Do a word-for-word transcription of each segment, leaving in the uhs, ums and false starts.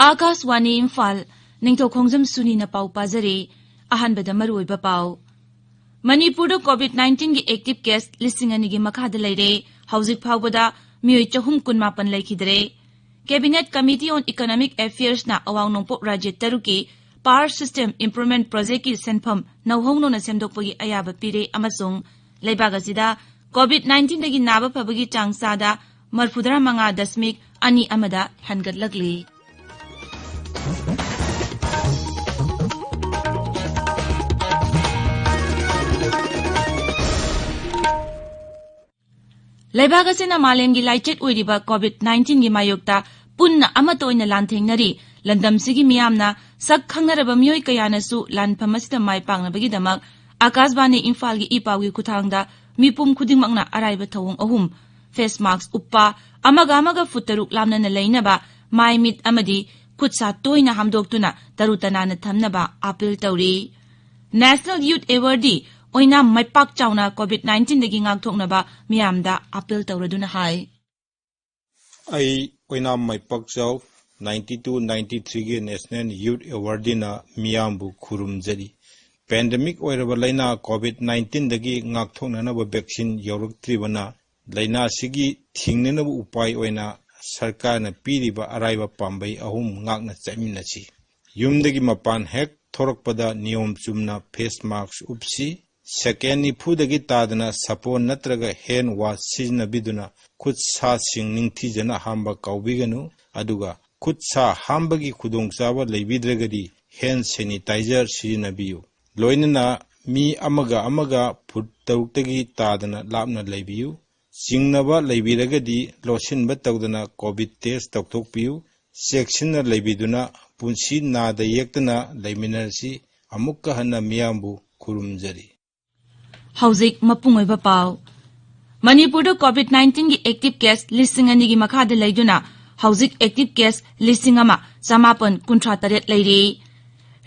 ꯑꯥꯀꯥꯁꯋꯥꯅꯤ ꯏꯝꯐꯥꯜ, ꯅꯤꯡꯊꯧꯈꯣꯡꯖꯝ ꯁꯨꯅꯤꯅ ꯄꯥꯎ ꯄꯥꯖꯔꯤ꯫ ꯑꯍꯥꯟꯕꯗ ꯃꯔꯨꯑꯣꯏꯕ ꯄꯥꯎ꯫ ꯃꯅꯤꯄꯨꯔꯗ COVID nineteenꯒꯤ active case ꯂꯤꯁꯤꯡ ꯑꯅꯤꯒꯤ ꯃꯈꯥꯗ ꯂꯩꯔꯦ꯫ ꯍꯧꯖꯤꯛ ꯐꯥꯎꯕꯗ ꯃꯤꯑꯣꯏ ꯆꯍꯨꯝ ꯀꯨꯟꯃꯥꯄꯟ ꯂꯩꯈꯤꯗ꯭ꯔꯦ꯫ Cabinet Committee on Economic Affairsꯅ ꯑꯋꯥꯡ ꯅꯣꯡꯄꯣꯛ ꯔꯥꯖ꯭ꯌ ꯇꯔꯨꯛꯀꯤ power system improvement projectꯀꯤ ꯁꯦꯟꯐꯝ ꯅꯧꯍꯧꯅꯅ ꯁꯦꯝꯗꯣꯛꯄꯒꯤ ꯑꯌꯥꯕ ꯄꯤꯔꯦ ꯑꯃꯁꯨꯡ ꯂꯩꯕꯥꯛ ꯑꯁꯤꯗ COVID nineteenꯗꯒꯤ ꯅꯥꯕ ꯐꯕꯒꯤ ꯆꯥꯡ ꯆꯥꯗ ꯃꯔꯤꯐꯨꯇꯔꯥ ꯃꯉꯥ ꯗꯁꯃꯤꯛ ꯑꯅꯤ ꯑꯃꯗ ꯍꯦꯟꯒꯠꯂꯛꯂꯤ꯫ ꯂꯩꯕꯥꯛ ꯑꯁꯤꯅ ꯃꯥꯂꯦꯝꯒꯤ ꯂꯥꯏꯆꯠ ꯑꯣꯏꯔꯤꯕ COVID nineteenꯒꯤ ꯃꯥꯌꯣꯛꯇ ꯄꯨꯟꯅ ꯑꯃꯠꯇ ꯑꯣꯏꯅ ꯂꯥꯟꯊꯦꯡꯅꯔꯤ꯫ ꯂꯝꯗꯝꯁꯤꯒꯤ ꯃꯤꯌꯥꯝꯅ ꯁꯛ ꯈꯪꯅꯔꯕ ꯃꯤꯑꯣꯏ ꯀꯌꯥꯅꯁꯨ ꯂꯥꯟꯐꯝ ꯑꯁꯤꯗ ꯃꯥꯏ ꯄꯥꯛꯅꯕꯒꯤꯗꯃꯛ ꯑꯥꯀꯥꯁꯕꯥꯅꯤ ꯏꯝꯐꯥꯜꯒꯤ ꯏ ꯄꯥꯎꯒꯤ ꯈꯨꯠꯊꯥꯡꯗ ꯃꯤꯄꯨꯝ ꯈꯨꯗꯤꯡꯃꯛꯅ ꯑꯔꯥꯏꯕ ꯊꯧꯑꯣꯡ ꯑꯍꯨꯝ: face mask ꯎꯞꯄ, ꯑꯃꯒ ꯑꯃꯒ ꯐꯨꯠ ꯇꯔꯨꯛ ꯂꯥꯞꯅꯅ ꯂꯩꯅꯕ, ꯃꯥꯏ ꯃꯤꯠ ꯑꯃꯗꯤ ꯈꯨꯠ ꯁꯥ ꯇꯣꯏꯅ ꯍꯥꯝꯗꯣꯛꯇꯨꯅ ꯇꯔꯨ ꯇꯅꯥꯟꯅ ꯊꯝꯅꯕ ꯑꯥꯄꯤꯜ ꯇꯧꯔꯤ꯫ National Youth Awardꯗꯤ ꯑꯣꯏꯅꯥꯝ ꯃꯥꯏꯄꯥꯛ ꯆꯥꯎꯅ COVID nineteenꯗꯒꯤ ꯉꯥꯛꯊꯣꯛꯅꯕ ꯃꯤꯌꯥꯝꯗ ꯑꯥꯄꯤꯜ ꯇꯧꯔꯗꯨꯅ ꯍꯥꯏ꯫ ꯑꯩ ꯑꯣꯏꯅꯥꯝ ꯃꯥꯏꯄꯥꯛ ꯆꯥꯎ ninety-two ninety-threeꯒꯤ National Youth Awardꯅ ꯃꯤꯌꯥꯝꯕꯨ ꯈꯨꯔꯨꯝꯖꯔꯤ꯫ Pandemic ꯑꯣꯏꯔꯕ ꯂꯥꯏꯅꯥ COVID nineteenꯗꯒꯤ ꯉꯥꯛꯊꯣꯛꯅꯅꯕ vaccine ꯌꯧꯔꯛꯇ꯭ꯔꯤꯕꯅ ꯂꯥꯏꯅꯥꯁꯤꯒꯤ ꯊꯤꯡꯅꯅꯕ ꯎꯄꯥꯏ ꯑꯣꯏꯅ ꯁꯔꯀꯥꯔꯅ ꯄꯤꯔꯤꯕ ꯑꯔꯥꯏꯕ ꯄꯥꯝꯕꯩ ꯑꯍꯨꯝ ꯉꯥꯛꯅ ꯆꯠꯃꯤꯟꯅꯁꯤ꯫ ꯌꯨꯝꯗꯒꯤ ꯃꯄꯥꯟ ꯍꯦꯛ ꯊꯣꯔꯛꯄꯗ ꯅꯤꯌꯣꯝ ꯆꯨꯝꯅ face mask ꯎꯞꯁꯤ꯫ Second ꯅꯤꯐꯨꯗꯒꯤ ꯇꯥꯗꯅ ꯁꯥꯄꯣꯟ ꯅꯠꯇ꯭ꯔꯒ hand wash ꯁꯤꯖꯤꯟꯅꯕꯤꯗꯨꯅ ꯈꯨꯠ ꯁꯥꯁꯤꯡ ꯅꯤꯡꯊꯤꯖꯅ ꯍꯥꯝꯕ ꯀꯥꯎꯕꯤꯒꯅꯨ꯫ ꯑꯗꯨꯒ ꯈꯨꯠ ꯁꯥ ꯍꯥꯝꯕꯒꯤ ꯈꯨꯗꯣꯡꯆꯥꯕ ꯂꯩꯕꯤꯗ꯭ꯔꯒꯗꯤ hand sanitizer ꯁꯤꯖꯤꯟꯅꯕꯤꯌꯨ꯫ ꯂꯣꯏꯅꯅ ꯃꯤ ꯑꯃꯒ ꯑꯃꯒ ꯐꯨꯠ ꯇꯔꯨꯛꯇꯒꯤ ꯇꯥꯗꯅ ꯂꯥꯞꯅ ꯂꯩꯕꯤꯌꯨ꯫ ꯆꯤꯡꯅꯕ ꯂꯩꯕꯤꯔꯒꯗꯤ ꯂꯣꯠꯁꯤꯟꯕ ꯇꯧꯗꯅ COVID test ꯇꯧꯊꯣꯛꯄꯤꯌꯨ꯫ ꯆꯦꯛꯁꯤꯟꯅ ꯂꯩꯕꯤꯗꯨꯅ ꯄꯨꯟꯁꯤ ꯅꯥꯗ ꯌꯦꯛꯇꯅ ꯂꯩꯃꯤꯟꯅꯔꯁꯤ꯫ ꯑꯃꯨꯛꯀ ꯍꯟꯅ ꯃꯤꯌꯥꯝꯕꯨ ꯈꯨꯔꯨꯝꯖꯔꯤ꯫ ꯍꯧꯖꯤꯛ ꯃꯄꯨꯡ ꯑꯣꯏꯕ ꯄꯥꯎ꯫ ꯃꯅꯤꯄꯨꯔꯗ COVID nineteenꯒꯤ active case ꯂꯤꯁꯤꯡ ꯑꯅꯤꯒꯤ ꯃꯈꯥꯗ ꯂꯩꯗꯨꯅ ꯍꯧꯖꯤꯛ active case ꯂꯤꯁꯤꯡ ꯑꯃ ꯆꯃꯥꯄꯟ ꯀꯨꯟꯊ꯭ꯔꯥ ꯇꯔꯦꯠ ꯂꯩꯔꯤ꯫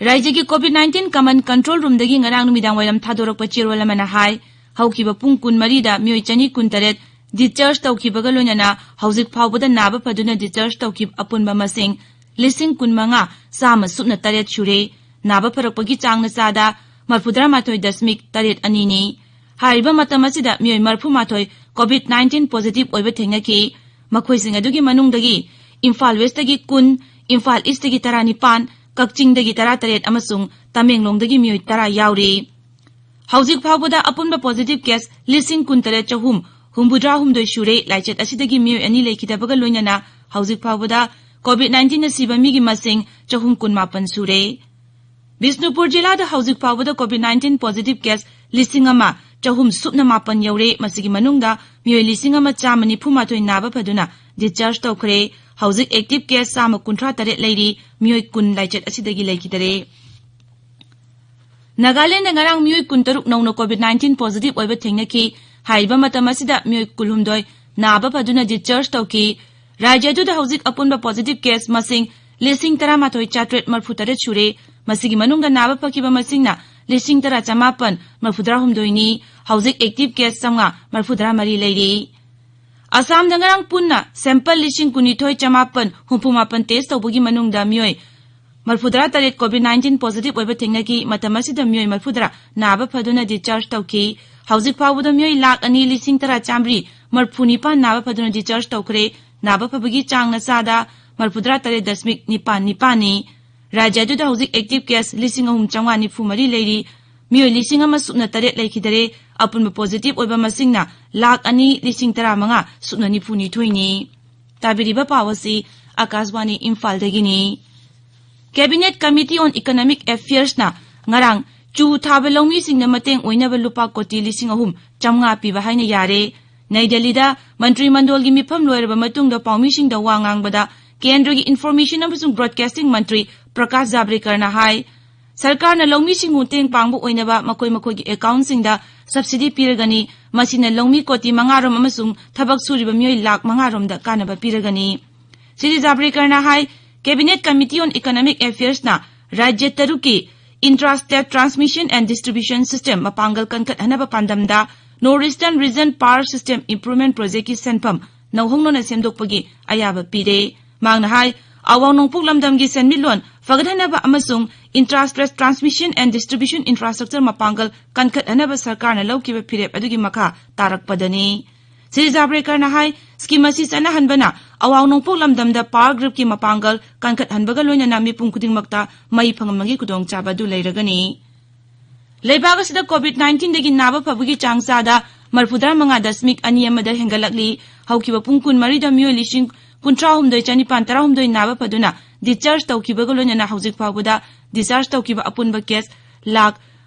ꯔꯥꯖ꯭ꯌꯒꯤ COVID nineteen Command Control Roomꯗꯒꯤ ꯉꯔꯥꯡ ꯅꯨꯃꯤꯗꯥꯡ ꯋꯥꯏꯔꯝ ꯊꯥꯗꯣꯔꯛꯄ ꯆꯦꯔꯣꯜ ꯑꯃꯅ ꯍꯥꯏ, ꯍꯧꯈꯤꯕ ꯄꯨꯡ ꯀꯨꯟꯃꯔꯤꯗ ꯃꯤꯑꯣꯏ ꯆꯅꯤ ꯀꯨꯟꯇꯔꯦꯠ discharge ꯇꯧꯈꯤꯕꯒ ꯂꯣꯏꯅꯅ ꯍꯧꯖꯤꯛ ꯐꯥꯎꯕꯗ ꯅꯥꯕ ꯐꯗꯨꯅ discharge ꯇꯧꯈꯤꯕ ꯑꯄꯨꯟꯕ ꯃꯁꯤꯡ ꯂꯤꯁꯤꯡ ꯀꯨꯟ ꯃꯉꯥ ꯆꯥꯝꯃ ꯁꯨꯞꯅ ꯇꯔꯦꯠ ꯁꯨꯔꯦ꯫ ꯅꯥꯕ ꯐꯔꯛꯄꯒꯤ ꯆꯥꯡꯅ ꯆꯥꯗ ꯃꯔꯐꯨꯇꯔꯥ ꯃꯥꯊꯣꯏ ꯗꯁꯃꯤꯛ ꯇꯔꯦꯠ ꯑꯅꯤꯅꯤ꯫ ꯍꯥꯏꯔꯤꯕ ꯃꯇꯝ ꯑꯁꯤꯗ ꯃꯤꯑꯣꯏ ꯃꯔꯐꯨ ꯃꯥꯊꯣꯏ COVID nineteen positive ꯑꯣꯏꯕ ꯊꯦꯡꯅꯈꯤ꯫ ꯃꯈꯣꯏꯁꯤꯡ ꯑꯗꯨꯒꯤ ꯃꯅꯨꯡꯗꯒꯤ ꯏꯝꯐꯥꯜ ꯋꯦꯁꯇꯒꯤ ꯀꯨꯟ, ꯏꯝꯐꯥꯜ ꯏꯁꯇꯒꯤ ꯇꯔꯥꯅꯤꯄꯥꯟ, ꯀꯛꯆꯤꯡꯗꯒꯤ ꯇꯔꯥꯇꯔꯦꯠ ꯑꯃꯁꯨꯡ ꯇꯃꯦꯡꯂꯣꯡꯗꯒꯤ ꯃꯤꯑꯣꯏ ꯇꯔꯥ ꯌꯥꯎꯔꯤ꯫ ꯍꯧꯖꯤꯛ ꯐꯥꯎꯕꯗ ꯑꯄꯨꯟꯕ positive case ꯂꯤꯁꯤꯡ ꯀꯨꯟꯇꯔꯦꯠ ꯆꯍꯨꯝ ꯍꯨꯝꯐꯨꯇꯔꯥ ꯍꯨꯝꯗꯣꯏ ꯁꯨꯔꯦ꯫ ꯂꯥꯏꯆꯠ ꯑꯁꯤꯗꯒꯤ ꯃꯤꯑꯣꯏ ꯑꯅꯤ ꯂꯩꯈꯤꯗꯕꯒ ꯂꯣꯏꯅꯅ ꯍꯧꯖꯤꯛ ꯐꯥꯎꯕꯗ COVID nineteen ꯅ ꯁꯤꯕ ꯃꯤꯒꯤ ꯃꯁꯤꯡ ꯆꯍꯨꯝ ꯀꯨꯟꯃꯥꯄꯟ ꯁꯨꯔꯦ꯫ ꯕꯤꯁꯅꯨꯄꯨꯔ ꯖꯤꯂꯥꯗ ꯍꯧꯖꯤꯛ ꯐꯥꯎꯕꯗ COVID nineteen positive case ꯂꯤꯁꯤꯡ ꯑꯃ ꯆꯍꯨꯝ ꯁꯨꯞꯅ ꯃꯥꯄꯟ ꯌꯧꯔꯦ꯫ ꯃꯁꯤꯒꯤ ꯃꯅꯨꯡꯗ ꯃꯤꯑꯣꯏ ꯂꯤꯁꯤꯡ ꯑꯃ ꯆꯥꯝꯃ ꯅꯤꯐꯨ ꯃꯥꯊꯣꯏ ꯅꯥꯕ ꯐꯗꯨꯅ discharge ꯇꯧꯈ꯭ꯔꯦ꯫ ꯍꯧꯖꯤꯛ active case ꯆꯥꯝꯃ ꯀꯨꯟꯊ꯭ꯔꯥ ꯇꯔꯦꯠ ꯂꯩꯔꯤ꯫ ꯃꯤꯑꯣꯏ ꯀꯨꯟ ꯂꯥꯏꯆꯠ ꯑꯁꯤꯗꯒꯤ ꯂꯩꯈꯤꯗꯔꯦ꯫ ꯅꯥꯒꯥꯂꯦꯟꯗ ꯉꯔꯥꯡ ꯃꯤꯑꯣꯏ ꯀꯨꯟꯇꯔꯨꯛ ꯅꯧꯅ COVID nineteen positive ꯑꯣꯏꯕ ꯊꯦꯡꯅꯈꯤ꯫ ꯍꯥꯏꯔꯤꯕ ꯃꯇꯝ ꯑꯁꯤꯗ ꯃꯤꯑꯣꯏ ꯀꯨꯟꯍꯨꯝꯗꯣꯏ ꯅꯥꯕ ꯐꯗꯨꯅ discharge ꯇꯧꯈꯤ꯫ ꯔꯥꯖ꯭ꯌ ꯑꯗꯨꯗ ꯍꯧꯖꯤꯛ ꯑꯄꯨꯟꯕ positive case ꯃꯁꯤꯡ ꯂꯤꯁꯤꯡ ꯇꯔꯥꯃꯥꯊꯣꯏ ꯆꯥꯇ꯭ꯔꯦꯠ ꯃꯔꯐꯨ ꯇꯔꯦꯠ ꯁꯨꯔꯦ꯫ ꯃꯁꯤꯒꯤ ꯃꯅꯨꯡꯗ ꯅꯥꯕ ꯐꯈꯤꯕ ꯃꯁꯤꯡꯅ ꯂꯤꯁꯤꯡ ꯇꯔꯥ ꯆꯃꯥꯄꯟ ꯃꯔꯐꯨꯇꯔꯥ ꯍꯨꯝꯗꯣꯏꯅꯤ꯫ ꯍꯧꯖꯤꯛ active case ꯆꯥꯝꯃꯉꯥ ꯃꯔꯐꯨꯇꯔꯥ ꯃꯔꯤ ꯂꯩꯔꯤ꯫ ꯑꯁꯥꯝꯗ ꯉꯔꯥꯡ ꯄꯨꯟꯅ sample ꯂꯤꯁꯤꯡ ꯀꯨꯟꯅꯤꯊꯣꯏ ꯆꯃꯥꯄꯟ ꯍꯨꯝꯐꯨ ꯃꯥꯄꯟ test ꯇꯧꯕꯒꯤ ꯃꯅꯨꯡꯗ ꯃꯤꯑꯣꯏ ꯃꯔꯐꯨꯇꯔꯥ ꯇꯔꯦꯠ COVID nineteen positive ꯑꯣꯏꯕ ꯊꯦꯡꯅꯈꯤ꯫ ꯃꯇꯝ ꯑꯁꯤꯗ ꯃꯤꯑꯣꯏ ꯃꯔꯐꯨꯇꯔꯥ ꯅꯥꯕ ꯐꯗꯨꯅ discharge ꯇꯧꯈꯤ꯫ ꯍꯧꯖꯤꯛ ꯐꯥꯎꯕꯗ ꯃꯤꯑꯣꯏ ꯂꯥꯈ ꯑꯅꯤ ꯂꯤꯁꯤꯡ ꯇꯔꯥ ꯆꯥꯝꯃꯔꯤ ꯃꯔꯐꯨ ꯅꯤꯄꯥꯟ ꯅꯥꯕ ꯐꯗꯨꯅ discharge ꯇꯧꯈ꯭ꯔꯦ꯫ ꯅꯥꯕ ꯐꯕꯒꯤ ꯆꯥꯡꯅ ꯆꯥꯗ ꯃꯔꯐꯨꯇꯔꯥ ꯇꯔꯦꯠ ꯗꯁꯃꯤꯛ ꯅꯤꯄꯥꯟ ꯅꯤꯄꯥꯟꯅꯤ꯫ ꯔꯥꯖ꯭ꯌ ꯑꯗꯨꯗ ꯍꯧꯖꯤꯛ active case ꯂꯤꯁꯤꯡ ꯑꯍꯨꯝ ꯆꯥꯝꯃꯉꯥ ꯅꯤꯐꯨ ꯃꯔꯤ ꯂꯩꯔꯤ꯫ ꯃꯤꯑꯣꯏ ꯂꯤꯁꯤꯡ ꯑꯃ ꯁꯨꯞꯅ ꯇꯔꯦꯠ ꯂꯩꯈꯤꯗꯔꯦ꯫ ꯑꯄꯨꯟꯕ positive ꯑꯣꯏꯕ ꯃꯁꯤꯡꯅ ꯂꯥꯈ ꯑꯅꯤ ꯂꯤꯁꯤꯡ ꯇꯔꯥꯃꯉꯥ ꯁꯨꯞꯅ ꯅꯤꯐꯨ ꯅꯤꯊꯣꯏꯅꯤ꯫ ꯇꯥꯕꯤꯔꯤꯕ ꯄꯥꯎ ꯑꯁꯤ ꯑꯀꯥꯁꯕꯥꯅꯤ ꯏꯝꯐꯥꯜꯗꯒꯤꯅꯤ꯫ Cabinet Committee on Economic Affairs ꯅ ꯉꯔꯥꯡ ꯆꯨ ꯊꯥꯕ ꯂꯧꯃꯤꯁꯤꯡꯗ ꯃꯇꯦꯡ ꯑꯣꯏꯅꯕ ꯂꯨꯄꯥ ꯀꯣꯇꯤ ꯂꯤꯁꯤꯡ ꯑꯍꯨꯝ ꯆꯥꯝꯃꯉꯥ ꯄꯤꯕ ꯍꯥꯏꯅ ꯌꯥꯔꯦ꯫ ꯅꯩ ꯗꯦꯜꯂꯤꯗ ꯃꯟꯇ꯭ꯔꯤ ꯃꯟꯗꯣꯜꯒꯤ ꯃꯤꯐꯝ ꯂꯣꯏꯔꯕ ꯃꯇꯨꯡꯗ ꯄꯥꯎꯃꯤꯁꯤꯡꯗ ꯋꯥ ꯉꯥꯡꯕꯗ ꯀꯦꯟꯗ꯭ꯔꯒꯤ Information ꯑꯃꯁꯨꯡ Broadcasting ꯃꯟꯇ꯭ꯔꯤ ꯄ꯭ꯔꯀꯥꯁ ꯖꯥꯕ꯭ꯔꯦꯀꯔꯅ ꯍꯥꯏ, ꯁꯔꯀꯥꯔꯅ ꯂꯧꯃꯤꯁꯤꯡꯕꯨ ꯃꯇꯦꯡ ꯄꯥꯡꯕ ꯑꯣꯏꯅꯕ ꯃꯈꯣꯏ ꯃꯈꯣꯏꯒꯤ account ꯁꯤꯡꯗ subsidy ꯄꯤꯔꯒꯅꯤ꯫ ꯃꯁꯤꯅ ꯂꯧꯃꯤ ꯀꯣꯇꯤ ꯃꯉꯥꯔꯣꯝ ꯑꯃꯁꯨꯡ ꯊꯕꯛ ꯁꯨꯔꯤꯕ ꯃꯤꯑꯣꯏ ꯂꯥꯈ ꯃꯉꯥꯔꯣꯝꯗ ꯀꯥꯟꯅꯕ ꯄꯤꯔꯒꯅꯤ꯫ ꯁ꯭ꯔꯤ ꯖꯥꯕ꯭ꯔꯦꯀꯔꯅ ꯍꯥꯏ, Cabinet Committee on Economic Affairs ꯅ ꯔꯥꯖ꯭ꯌ ꯇꯔꯨꯛꯀꯤ Intra-State Transmission and Distribution System ꯃꯄꯥꯡꯒꯜ ꯀꯟꯈꯠꯍꯟꯅꯕ ꯄꯥꯟꯗꯝꯗ North Eastern Region Power System Improvement Project ꯀꯤ ꯁꯦꯟꯐꯝ ꯅꯧꯍꯧꯅꯅ ꯁꯦꯝꯗꯣꯛꯄꯒꯤ ꯑꯌꯥꯕ ꯄꯤꯔꯦ꯫ ꯃꯍꯥꯛꯅ ꯍꯥꯏ, ꯑꯋꯥꯡ ꯅꯣꯡꯄꯣꯛ ꯂꯝꯗꯝꯒꯤ ꯁꯦꯟꯃꯤꯠꯂꯣꯟ ꯐꯒꯠꯍꯟꯅꯕ ꯑꯃꯁꯨꯡ intra-state transmission and distribution infrastructure ꯃꯄꯥꯡꯒꯜ ꯀꯟꯈꯠꯍꯟꯅꯕ ꯁꯔꯀꯥꯔꯅ ꯂꯧꯈꯤꯕ ꯐꯤꯔꯦꯞ ꯑꯗꯨꯒꯤ ꯃꯈꯥ ꯇꯥꯔꯛꯄꯗꯅꯤ꯫ ꯁ꯭ꯔꯤ ꯖꯥꯕ꯭ꯔꯦꯀꯔꯅ ꯍꯥꯏ, ꯁ꯭ꯀꯤꯝ ꯑꯁꯤ ꯆꯠꯅꯍꯟꯕꯅ ꯑꯋꯥꯡ ꯅꯣꯡꯄꯣꯛ ꯂꯝꯗꯝꯗ ꯄꯥꯋꯔ ꯒ꯭ꯔꯤꯗꯀꯤ ꯃꯄꯥꯡꯒꯜ ꯀꯟꯈꯠꯍꯟꯕꯒ ꯂꯣꯏꯅꯅ ꯃꯤꯄꯨꯝ ꯈꯨꯗꯤꯡꯃꯛꯇ ꯃꯩ ꯐꯪꯍꯟꯕꯒꯤ ꯈꯨꯗꯣꯡꯆꯥꯕ ꯑꯗꯨ ꯂꯩꯔꯒꯅꯤ꯫ ꯂꯩꯕꯥꯛ ꯑꯁꯤꯗ COVID nineteen ꯗꯒꯤ ꯅꯥꯕ ꯐꯕꯒꯤ ꯆꯥꯡ ꯆꯥꯗ ꯃꯔꯤꯐꯨꯇꯔꯥ ꯃꯉꯥ ꯗꯁꯃꯤꯛ ꯑꯅꯤ ꯑꯃꯗ ꯍꯦꯟꯒꯠꯂꯛꯂꯤ꯫ ꯍꯧꯈꯤꯕ ꯄꯨꯡ ꯀꯨꯟꯃꯔꯤꯗ ꯃꯤꯑꯣꯏ ꯂꯤꯁꯤꯡ ꯀꯨꯟꯊ꯭ꯔꯥ ꯍꯨꯝꯗꯣꯏ ꯆꯅꯤꯄꯥꯟ ꯇꯔꯥꯍꯨꯝꯗꯣꯏ ꯅꯥꯕ ꯐꯗꯨꯅ discharge ꯇꯧꯈꯤꯕꯒ ꯂꯣꯏꯅꯅ ꯍꯧꯖꯤꯛ ꯐꯥꯎꯕꯗ discharge ꯇꯧꯈꯤꯕ ꯑꯄꯨꯟꯕ case ꯂꯥꯈ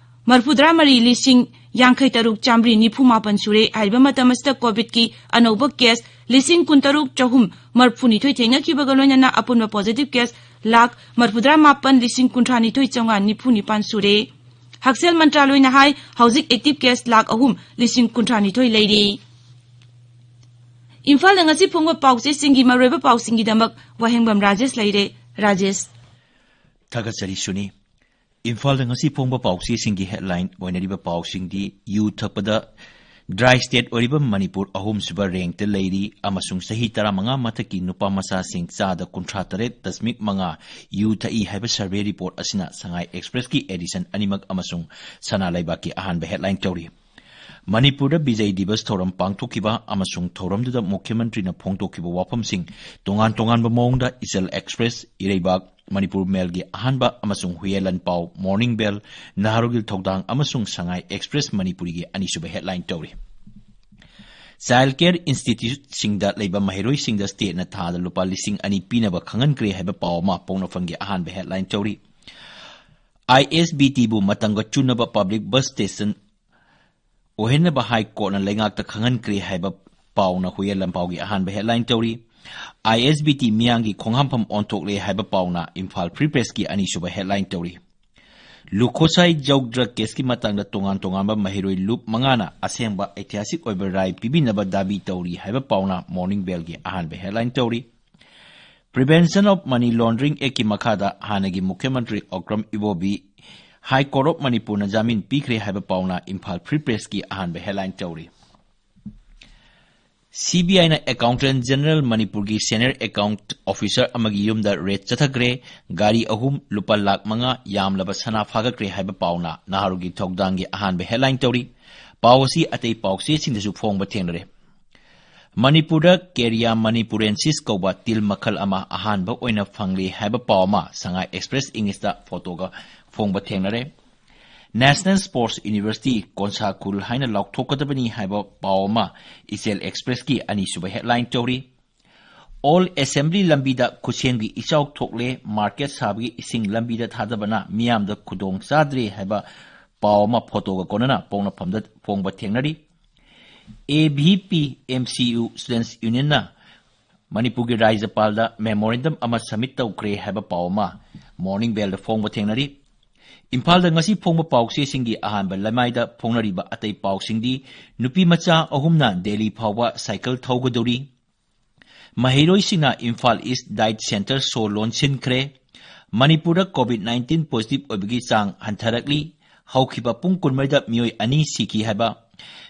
ꯃꯔꯤꯐꯨꯇꯔꯥ ꯃꯔꯤ ꯂꯤꯁꯤꯡ ꯌꯥꯡꯈꯩ ꯇꯔꯨꯛ ꯆꯥꯃꯔꯤ ꯅꯤꯐꯨ ꯃꯥꯄꯟ ꯁꯨꯔꯦ꯫ ꯍꯥꯏꯔꯤꯕ ꯃꯇꯝ ꯑꯁꯤꯗ COVIDꯀꯤ ꯑꯅꯧꯕ case ꯂꯤꯁꯤꯡ ꯀꯨꯟꯇꯔꯨꯛ ꯆꯍꯨꯝ ꯃꯔꯤꯐꯨꯅꯤꯊꯣꯏ ꯊꯦꯡꯅꯈꯤꯕꯒ ꯂꯣꯏꯅꯅ ꯑꯄꯨꯟꯕ positive case ꯂꯥꯈ ꯃꯔꯤꯐꯨꯇꯔꯥ ꯃꯥꯄꯟ ꯂꯤꯁꯤꯡ ꯀꯨꯟꯊ꯭ꯔꯥꯅꯤꯊꯣꯏ ꯆꯥꯝꯃꯉꯥ ꯅꯤꯐꯨ ꯅꯤꯄꯥꯟ ꯁꯨꯔꯦ꯫ ꯍꯛꯁꯦꯜ ꯃꯟꯇ꯭ꯔꯥꯂꯣꯏꯅ ꯍꯥꯏ, ꯍꯧꯖꯤꯛ active case ꯂꯥꯈ ꯑꯍꯨꯝ ꯂꯤꯁꯤꯡ ꯀꯨꯟꯊ꯭ꯔꯥꯅꯤꯊꯣꯏ ꯂꯩꯔꯤ꯫ ꯏꯝꯐꯥꯜꯗ ꯉꯁꯤ ꯐꯣꯡꯕ ꯄꯥꯎꯆꯦꯁꯤꯡꯒꯤ ꯃꯔꯨꯑꯣꯏꯕ ꯄꯥꯎꯁꯤꯡꯒꯤꯗꯃꯛ ꯋꯥꯍꯦꯡꯕꯝ ꯔꯥꯖꯦꯁ ꯂꯩꯔꯦ꯫ ꯔꯥꯖꯦꯁ꯫ ꯊꯥꯒꯠꯆꯔꯤ ꯁꯨꯅꯤ꯫ ꯏꯝꯐꯥꯜꯗ ꯉꯁꯤ ꯐꯣꯡꯕ ꯄꯥꯎꯆꯦꯁꯤꯡꯒꯤ headline ꯑꯣꯏꯅꯔꯤꯕ ꯄꯥꯎꯁꯤꯡꯗꯤ ꯌꯨ ꯊꯛꯄꯗ dry state ꯑꯣꯏꯔꯤꯕ ꯃꯅꯤꯄꯨꯔ ꯑꯍꯨꯝꯁꯨꯕ rankꯇ ꯂꯩꯔꯤ ꯑꯃꯁꯨꯡ ꯆꯍꯤ ꯇꯔꯥꯃꯉꯥ ꯃꯊꯛꯀꯤ ꯅꯨꯄꯥ ꯃꯆꯥꯁꯤꯡ ꯆꯥꯗ ꯀꯨꯟꯊ꯭ꯔꯥ ꯇꯔꯦꯠ ꯗꯁꯃꯤꯛ ꯃꯉꯥ ꯌꯨ ꯊꯛꯏ ꯍꯥꯏꯕ survey report ꯑꯁꯤꯅ ꯁꯉꯥꯏ Expressꯀꯤ edition ꯑꯅꯤꯃꯛ ꯑꯃꯁꯨꯡ ꯁꯅꯥ ꯂꯩꯕꯥꯛꯀꯤ ꯑꯍꯥꯟꯕ headline ꯇꯧꯔꯤ꯫ ꯃꯅꯤꯄꯨꯔꯗ ꯕꯤꯖꯩ ꯗꯤꯕꯁ ꯊꯧꯔꯝ ꯄꯥꯡꯊꯣꯛꯈꯤꯕ ꯑꯃꯁꯨꯡ ꯊꯧꯔꯝꯗꯨꯗ ꯃꯨꯈ꯭ꯌ ꯃꯟꯇ꯭ꯔꯤꯅ ꯐꯣꯡꯗꯣꯛꯈꯤꯕ ꯋꯥꯐꯝꯁꯤꯡ ꯇꯣꯉꯥꯟ ꯇꯣꯉꯥꯟꯕ ꯃꯑꯣꯡꯗ ꯏꯆꯜ Express, ꯏꯔꯩꯕꯥꯛ, ꯃꯅꯤꯄꯨꯔ ꯃꯦꯜꯒꯤ ꯑꯍꯥꯟꯕ ꯑꯃꯁꯨꯡ ꯍꯨꯌꯦꯟ ꯂꯥꯟꯄꯥꯎ, ꯃꯣꯔꯅꯤꯡ ꯕꯦꯜ, ꯅꯍꯥꯔꯣꯜꯒꯤ ꯊꯧꯗꯥꯡ ꯑꯃꯁꯨꯡ ꯁꯉꯥꯏ Express ꯃꯅꯤꯄꯨꯔꯤꯒꯤ ꯑꯅꯤꯁꯨꯕ headline ꯇꯧꯔꯤ꯫ Child care instituteꯁꯤꯡꯗ ꯂꯩꯕ ꯃꯍꯩꯔꯣꯏꯁꯤꯡꯗ stateꯅ ꯊꯥꯗ ꯂꯨꯄꯥ ꯂꯤꯁꯤꯡ ꯑꯅꯤ ꯄꯤꯅꯕ ꯈꯪꯍꯟꯈ꯭ꯔꯦ ꯍꯥꯏꯕ ꯄꯥꯎ ꯑꯃ ꯄꯣꯛꯅꯐꯝꯒꯤ ꯑꯍꯥꯟꯕ headline ꯇꯧꯔꯤ꯫ ISBTꯕꯨ ꯃꯇꯝꯒ ꯆꯨꯅꯕ public bus station ꯑꯣꯏꯍꯟꯅꯕ High Courtꯅ ꯂꯩꯉꯥꯛꯇ ꯈꯪꯍꯟꯈ꯭ꯔꯦ ꯍꯥꯏꯕ ꯄꯥꯎꯅ ꯍꯨꯌꯦꯟ ꯂꯥꯟꯄꯥꯎꯒꯤ ꯑꯍꯥꯟꯕ headline ꯇꯧꯔꯤ꯫ ISBT ꯃꯤꯌꯥꯝꯒꯤ ꯈꯣꯡꯍꯥꯝꯐꯝ ꯑꯣꯟꯊꯣꯛꯂꯦ ꯍꯥꯏꯕ ꯄꯥꯎꯅ ꯏꯝꯐꯥꯜ Free Pressꯀꯤ ꯑꯅꯤꯁꯨꯕ headline ꯇꯧꯔꯤ꯫ ꯂꯨꯈꯣꯁꯥꯏ ꯖꯧ drug caseꯀꯤ ꯃꯇꯥꯡꯗ ꯇꯣꯉꯥꯟ ꯇꯣꯉꯥꯟꯕ ꯃꯍꯩꯔꯣꯏ ꯂꯨꯞ ꯃꯉꯥꯅ ꯑꯁꯦꯡꯕ ꯏꯇꯤꯍꯥꯁꯤꯛ ꯑꯣꯏꯕ ꯔꯥꯏ ꯄꯤꯕꯤꯅꯕ ꯗꯥꯕꯤ ꯇꯧꯔꯤ ꯍꯥꯏꯕ ꯄꯥꯎꯅ ꯃꯣꯔꯅꯤꯡ ꯕꯦꯜꯒꯤ ꯑꯍꯥꯟꯕ headline ꯇꯧꯔꯤ꯫ Prevention of Money Laundering Actꯀꯤ ꯃꯈꯥꯗ ꯍꯥꯟꯅꯒꯤ ꯃꯨꯈ꯭ꯌ ꯃꯟꯇ꯭ꯔꯤ ꯑꯣꯀ꯭ꯔꯝ ꯏꯕꯣꯕꯤ High Court of ꯃꯅꯤꯄꯨꯔꯅ ꯖꯥꯃꯤꯟ ꯄꯤꯈ꯭ꯔꯦ ꯍꯥꯏꯕ ꯄꯥꯎꯅ ꯏꯝꯐꯥꯜ Free Pressꯀꯤ ꯑꯍꯥꯟꯕ headline ꯇꯧꯔꯤ꯫ ꯁꯤꯕꯤꯑꯥꯏꯅ Accountant General ꯃꯅꯤꯄꯨꯔꯒꯤ Senior Account Officer ꯑꯃꯒꯤ ꯌꯨꯝꯗ ꯔꯦꯗ ꯆꯠꯊꯈ꯭ꯔꯦ꯫ ꯒꯥꯔꯤ ꯑꯍꯨꯝ, ꯂꯨꯄꯥ ꯂꯥꯈ ꯃꯉꯥ ꯌꯥꯝꯂꯕ ꯁꯅꯥ ꯐꯥꯒꯠꯈ꯭ꯔꯦ ꯍꯥꯏꯕ ꯄꯥꯎꯅ ꯅꯍꯥꯔꯣꯜꯒꯤ ꯊꯧꯗꯥꯡꯒꯤ ꯑꯍꯥꯟꯕ ꯍꯦꯗꯂꯥꯏꯟ ꯇꯧꯔꯤ꯫ ꯄꯥꯎ ꯑꯁꯤ ꯑꯇꯩ ꯄꯥꯎꯆꯦꯁꯤꯡꯗꯁꯨ ꯐꯣꯡꯕ ꯊꯦꯡꯅꯔꯦ꯫ ꯃꯅꯤꯄꯨꯔꯗ Carya manuparensis ꯀꯧꯕ ꯇꯤꯜ ꯃꯈꯜ ꯑꯃ ꯑꯍꯥꯟꯕ ꯑꯣꯏꯅ ꯐꯪꯂꯦ ꯍꯥꯏꯕ ꯄꯥꯎ ꯑꯃ ꯁꯉꯥꯏ ꯑꯦꯛꯁꯄ꯭ꯔꯦꯁ ꯏꯪꯂꯤꯁꯇ ꯐꯣꯇꯣꯒ ꯐꯣꯡꯕ ꯊꯦꯡꯅꯔꯦ꯫ National Sports University ꯀꯣꯟꯁꯥ ꯈꯨꯜ ꯍꯥꯏꯅ ꯂꯥꯎꯊꯣꯛꯀꯗꯕꯅꯤ ꯍꯥꯏꯕ ꯄꯥꯎ ꯑꯃ ꯏꯆꯦꯜ ꯑꯦꯛꯁꯄ꯭ꯔꯦꯁꯀꯤ ꯑꯅꯤꯁꯨꯕ ꯍꯦꯗꯂꯥꯏꯟ ꯇꯧꯔꯤ꯫ ꯑꯣꯜ ꯑꯦꯁꯦꯝꯕ꯭ꯂꯤ ꯂꯝꯕꯤꯗ ꯈꯨꯠꯁꯦꯝꯒꯤ ꯏꯆꯥꯎ ꯊꯣꯛꯂꯦ, ꯃꯥꯔꯀꯦꯠ ꯁꯥꯕꯒꯤ ꯏꯁꯤꯡ ꯂꯝꯕꯤꯗ ꯊꯥꯗꯕꯅ ꯃꯤꯌꯥꯝꯗ ꯈꯨꯗꯣꯡ ꯆꯥꯗ꯭ꯔꯦ ꯍꯥꯏꯕ ꯄꯥꯎ ꯑꯃ ꯐꯣꯇꯣꯒ ꯀꯣꯟꯅꯅ ꯄꯣꯛꯅꯐꯝꯗ ꯐꯣꯡꯕ ꯊꯦꯡꯅꯔꯤ꯫ A V P M C U Students Unionꯅ ꯃꯅꯤꯄꯨꯔꯒꯤ ꯔꯥꯖ꯭ꯌꯄꯥꯜꯗ ꯃꯦꯃꯣꯔꯦꯟꯗꯝ ꯑꯃ ꯁꯕꯃꯤꯠ ꯇꯧꯈ꯭ꯔꯦ ꯍꯥꯏꯕ ꯄꯥꯎ ꯑꯃ ꯃꯣꯔꯅꯤꯡ ꯕꯦꯜꯗ ꯐꯣꯡꯕ ꯊꯦꯡꯅꯔꯤ꯫ ꯏꯝꯐꯥꯜꯗ ꯉꯁꯤ ꯐꯣꯡꯕ ꯄꯥꯎꯆꯦꯁꯤꯡꯒꯤ ꯑꯍꯥꯟꯕ ꯂꯃꯥꯏꯗ ꯐꯣꯡꯅꯔꯤꯕ ꯑꯇꯩ ꯄꯥꯎꯁꯤꯡꯗꯤ, ꯅꯨꯄꯤ ꯃꯆꯥ ꯑꯍꯨꯝꯅ ꯗꯦꯜꯂꯤ ꯐꯥꯎꯕ ꯁꯥꯏꯀꯜ ꯊꯧꯒꯗꯧꯔꯤ, ꯃꯍꯩꯔꯣꯏꯁꯤꯡꯅ ꯏꯝꯐꯥꯜ ꯏꯁ ꯗꯥꯏꯠ ꯁꯦꯟꯇꯔ ꯁꯣ ꯂꯣꯟꯁꯤꯟꯈ꯭ꯔꯦ, ꯃꯅꯤꯄꯨꯔꯗ ꯀꯣꯚꯤꯗ ꯅꯥꯏꯟꯇꯤꯟ ꯄꯣꯖꯤꯇꯤꯚ ꯑꯣꯏꯕꯒꯤ ꯆꯥꯡ ꯍꯟꯊꯔꯛꯂꯤ, ꯍꯧꯈꯤꯕ ꯄꯨꯡ ꯀꯨꯟꯃꯔꯤꯗ ꯃꯤꯑꯣꯏ ꯑꯅꯤ ꯁꯤꯈꯤ ꯍꯥꯏꯕ,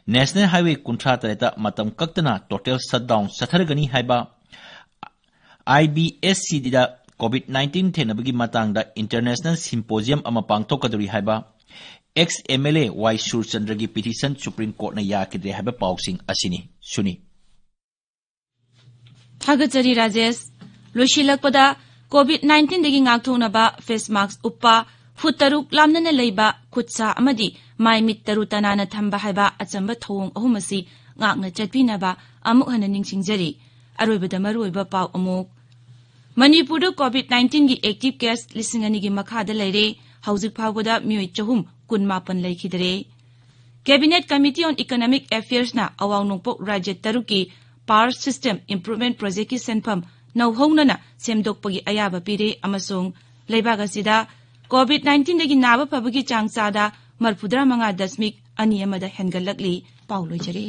ꯅꯦꯁꯅꯦꯜ ꯍꯥꯏꯋꯦ ꯀꯨꯟꯊ꯭ꯔꯥ ꯇꯔꯦꯠꯇ ꯃꯇꯝ ꯀꯛꯇꯅ ꯇꯣꯇꯦꯜ ꯁꯠꯗꯥꯎꯟ ꯆꯠꯊꯔꯒꯅꯤ ꯍꯥꯏꯕ, ꯑꯥꯏ ꯕꯤ ꯑꯦꯁ ꯁꯤꯗ ꯀꯣꯚꯤꯗ ꯅꯥꯏꯟꯇꯤꯟ ꯊꯦꯡꯅꯕꯒꯤ ꯃꯇꯥꯡꯗ ꯏꯟꯇꯔꯅꯦꯁꯅꯦꯜ ꯁꯤꯝꯄꯣꯖꯤꯌꯝ ꯑꯃ ꯄꯥꯡꯊꯣꯛꯀꯗꯧꯔꯤ ꯍꯥꯏꯕ, ex M L A Y ꯁꯨꯔꯆꯟꯗ꯭ꯔꯒꯤ ꯄꯤꯇꯤꯁꯟ ꯁꯨꯄ꯭ꯔꯤꯝ ꯀꯣꯔꯠꯅ ꯌꯥꯈꯤꯗ꯭ꯔꯦ ꯍꯥꯏꯕ ꯄꯥꯎꯁꯤꯡ ꯑꯁꯤꯅꯤ꯫ ꯁꯨꯅꯤ꯫ ꯊꯥꯒꯠꯆꯔꯤ ꯔꯥꯖꯦꯁ꯫ ꯂꯣꯏꯁꯤꯜꯂꯛꯄꯗ, ꯀꯣꯚꯤꯗ ꯅꯥꯏꯟꯇꯤꯟꯗꯒꯤ ꯉꯥꯛꯊꯣꯛꯅꯕ ꯐꯦꯁ ꯃꯥꯛꯁ ꯎꯞꯄ, ꯐꯨꯠ ꯇꯔꯨꯛ ꯂꯥꯞꯅꯅ ꯂꯩꯕ, ꯈꯨꯠ ꯁꯥ ꯑꯃꯗꯤ ꯃꯥꯏ ꯃꯤꯠ ꯇꯔꯨ ꯇꯅꯥꯟꯅ ꯊꯝꯕ ꯍꯥꯏꯕ ꯑꯆꯝꯕ ꯊꯧꯑꯣꯡ ꯑꯍꯨꯝ ꯑꯁꯤ ꯉꯥꯛꯅ ꯆꯠꯄꯤꯅꯕ ꯑꯃꯨꯛ ꯍꯟꯅ ꯅꯤꯡꯁꯤꯡꯖꯔꯤ꯫ ꯑꯔꯣꯏꯕꯗ ꯃꯔꯨꯑꯣꯏꯕ ꯄꯥꯎ ꯑꯃꯨꯛ꯫ ꯃꯅꯤꯄꯨꯔꯗ ꯀꯣꯚꯤꯗ ꯅꯥꯏꯟꯇꯤꯟꯒꯤ ꯑꯦꯛꯇꯤꯚ ꯀꯦꯁ ꯂꯤꯁꯤꯡ ꯑꯅꯤꯒꯤ ꯃꯈꯥꯗ ꯂꯩꯔꯦ꯫ ꯍꯧꯖꯤꯛ ꯐꯥꯎꯕꯗ ꯃꯤꯑꯣꯏ ꯆꯍꯨꯝ ꯀꯨꯟꯃꯥꯄꯟ ꯂꯩꯈꯤꯗ꯭ꯔꯦ꯫ Cabinet Committee on Economic Affairsꯅ ꯑꯋꯥꯡ ꯅꯣꯡꯄꯣꯛ ꯔꯥꯖ꯭ꯌ ꯇꯔꯨꯛꯀꯤ power system improvement projectꯀꯤ ꯁꯦꯟꯐꯝ ꯅꯧꯍꯧꯅꯅ ꯁꯦꯝꯗꯣꯛꯄꯒꯤ ꯑꯌꯥꯕ ꯄꯤꯔꯦ ꯑꯃꯁꯨꯡ ꯂꯩꯕꯥꯛ ꯑꯁꯤꯗ ꯀꯣꯚꯤꯗ ꯅꯥꯏꯟꯇꯤꯟꯗꯒꯤ ꯅꯥꯕ ꯐꯕꯒꯤ ꯆꯥꯡ ꯆꯥꯗ ꯃꯔꯤꯐꯨꯇꯔꯥ ꯃꯉꯥ ꯗꯁꯃꯤꯛ ꯑꯅꯤ ꯑꯃꯗ ꯍꯦꯟꯒꯠꯂꯛꯂꯤ꯫ ꯄꯥꯎ ꯂꯣꯏꯖꯔꯦ꯫